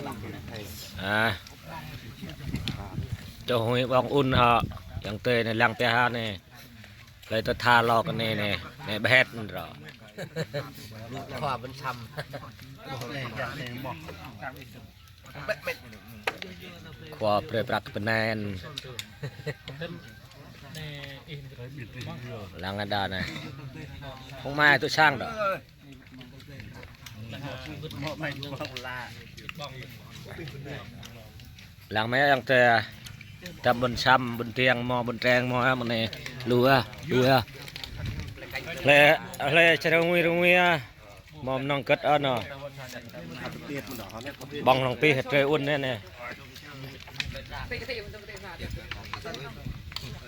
ອາ ເຈົ້າຫຸຍບອງອຸ່ນເຫາະ ຍັງເຕີຍໃນຫຼັງແປຫານີ້ ເລີຍຕະທາລອກອັນນີ້ນີ້ ໃນແບດມັນເດາະ ຄວາມມັນຊຳ ຄວາມເປຣຍປລັກປະແນນ ຫຼັງອັນດານະ ຄົງມາຕົວຊ່າງເດາະ. ຫຼັງແມ່ຍັງເຕີຍ ຕຳບົນຊຳ ບົນຕຽງໝໍ້ ບົນແຕງໝໍ້ ມັນນີ້ ເຫຼືອ ເຫຼືອ ແລະ ແລະ ຊະຣະງວຍ ຣະງວຍ ໝໍ້ນ້ອງເກີດເອົາເນາະ ບອງນ້ອງປີເຮັດເຕີຍອຸ່ນແນ່ໆ.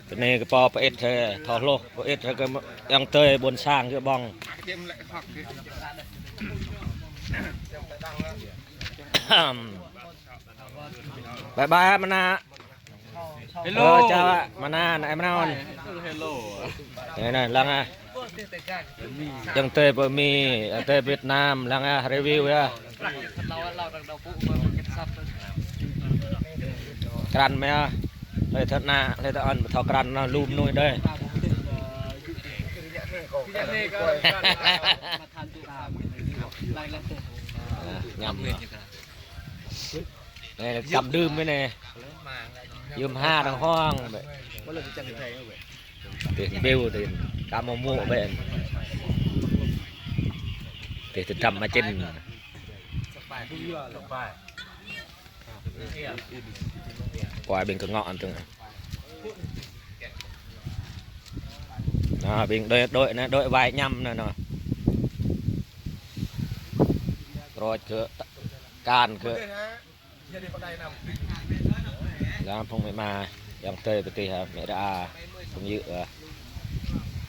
ໂຕນີ້ກະປໍປາອິດເທ ທໍໂລປາອິດເທກະຍັງເຕີຍບົນຊ່າງກະບອງ ບາຍບາຍມານາ ເຮລໂລ ເອີ ເຈົ້າມານາ ໄອ້ມານາ ເຮລໂລ ນີ້ນະ ຫຼັງອະ ຍັງເຕີຍບໍ່ມີ ຍັງເຕີຍຫວຽດນາມ ຫຼັງອະ ຣີວິວອະ ກຣັນແມ່ ເລີຍເທີນາ ເລີຍເທີອັນ ເທົາກຣັນເນາະ ລູມນຸຍເດີ ຍຳເນາະ ແນ່ ກຳດື່ມໄວ້ແນ່ ຢືມຫ້າທາງຫ້ອງ ເຕະເບວ ເຕະກາມະໂມະ ເບນ ເຕະຕຳມາຈິນ ກວາຍເບັງກະເງາະອັນຕຶງ ອາ ເບັງໂດຍ ໂດຍນະ ໂດຍວາຍຍຳນະເນາະ ໂຕດເກີ ການເກີ ລາມພົງເມມາ ຍັງເຕີຍປະຕິຫາເມຣະອາ ພົງຍືອ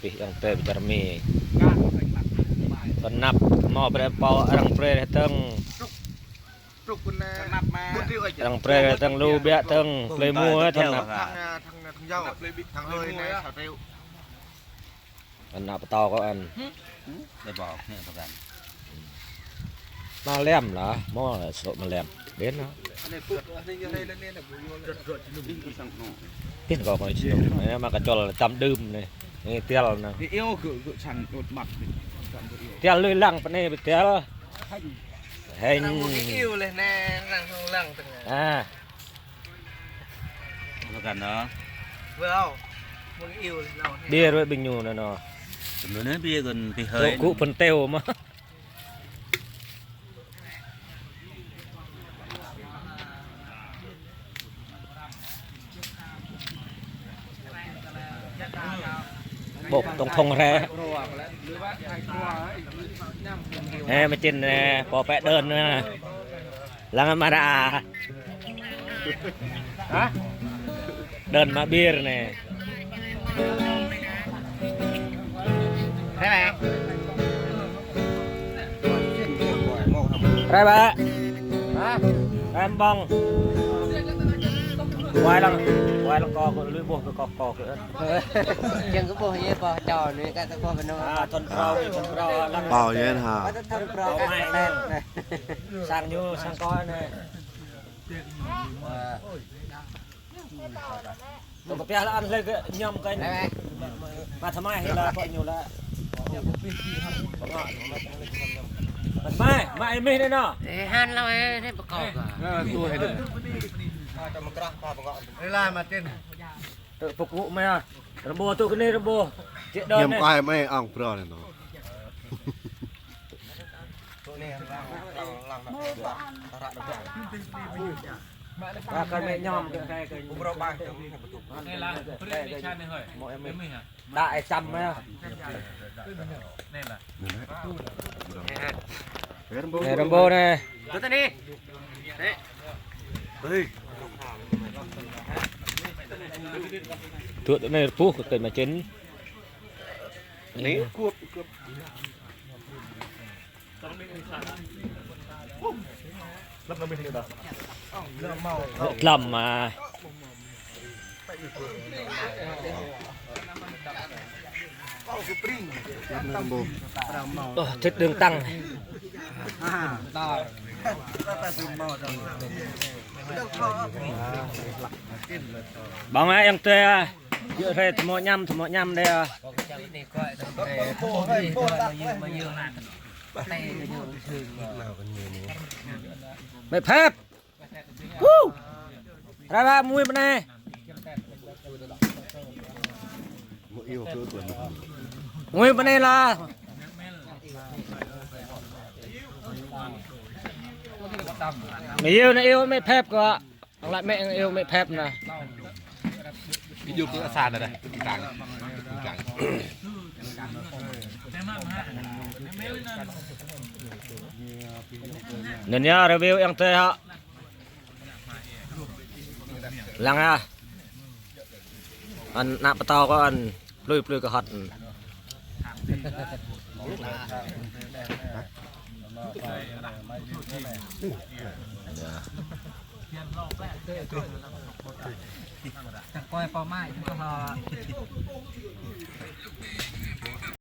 ປິຍັງເຕີຍປະຈາຣະມີ ຕົນນັບ ມໍເປຣເປົາ ອະລັງເປຣເຕັງ ອະລັງເປຣເຕັງ ລູເບຍເຕັງ ເປຣມູເຕັງ ນັບ ອັນນະປະເຕົາກໍອັນ ໄດ້ບອກເນາະ ມາແລ້ມລະ ມໍລະໂສມາແລ້ມ ເດັ່ນເນາະ ເປັນກໍຄ່ອຍຊິ ມາກະຈົນລະຕຳດື່ມນີ້ ນີ້ຕຽວນະ ຕຽວເລີຍຫຼັງປານນີ້ໄປຕຽວ ແຮງ ອ່າ ປະກັນເນາະ ເບຍເລີຍເບັງຢູ່ນະເນາະ ເບຍກັນໄປເຮີຍ ກຸເພິ່ນເຕວມາ ໂບກຕົງທົ່ງແຮ ແຮມາຈິນແນ ປໍແປະເດີນນະ ລະມາດາ ຮະ ເດີນມາເບຍແນ່ ໄດ້ໄໝ? ໄດ້ບະ? ຮະ? ໄດ້ບອງ? ວາຍລັງ ວາຍລັງກອກ ຫຼືບໍ່ກະກອກກອກ ເອີ ຍັງກະບໍ່ເຫັນບໍ່ເຈົ້ານີ້ກະຕະກອກກັນເນາະ ອ່າ ທົນເຮົາ ທົນເຮົາ ເປົ່າເຢັນຫາ ທົນເຮົາ ສ້າງຢູ່ ສ້າງກ່ອນ ໂຕກະປຽລະອັນເລີຍກະຍອມກັນ ມາທຳໄມເຮັດລະເພາະຢູ່ລະ ມາ ມາໄອ້ມິເນາະ ເອີ ຫັ້ນລະເອີ ໄດ້ປະກອບ ເອີ ໂຕໃຫ້ເດີ ເວລາມາເຕັ້ນ ເອີ ປະກຸມາ ລະໂບໂຕກະເນ ລະໂບ ເຈດອນ ຍາມກາຍໄມ້ອ່າງພຣາເນາະ ກະລຳມາ ໂອ້ ເທັດເລື່ອງຕັ້ງ. Bang ai ang te. Yo re temo nyam, temo nyam de. Mê phép. Hu. Ra ra mui bne. Mui bne la. Mê yêu na yêu mê phép ko. Ang la mê ang yêu mê phép na. Ví dụ cứ xa rồi đây. Tàng. Tàng. Nên nhá, review yang tê hả? Lăng ha. Ăn nạp tàu có ăn plui plui có hot. Coi pau mai có hot.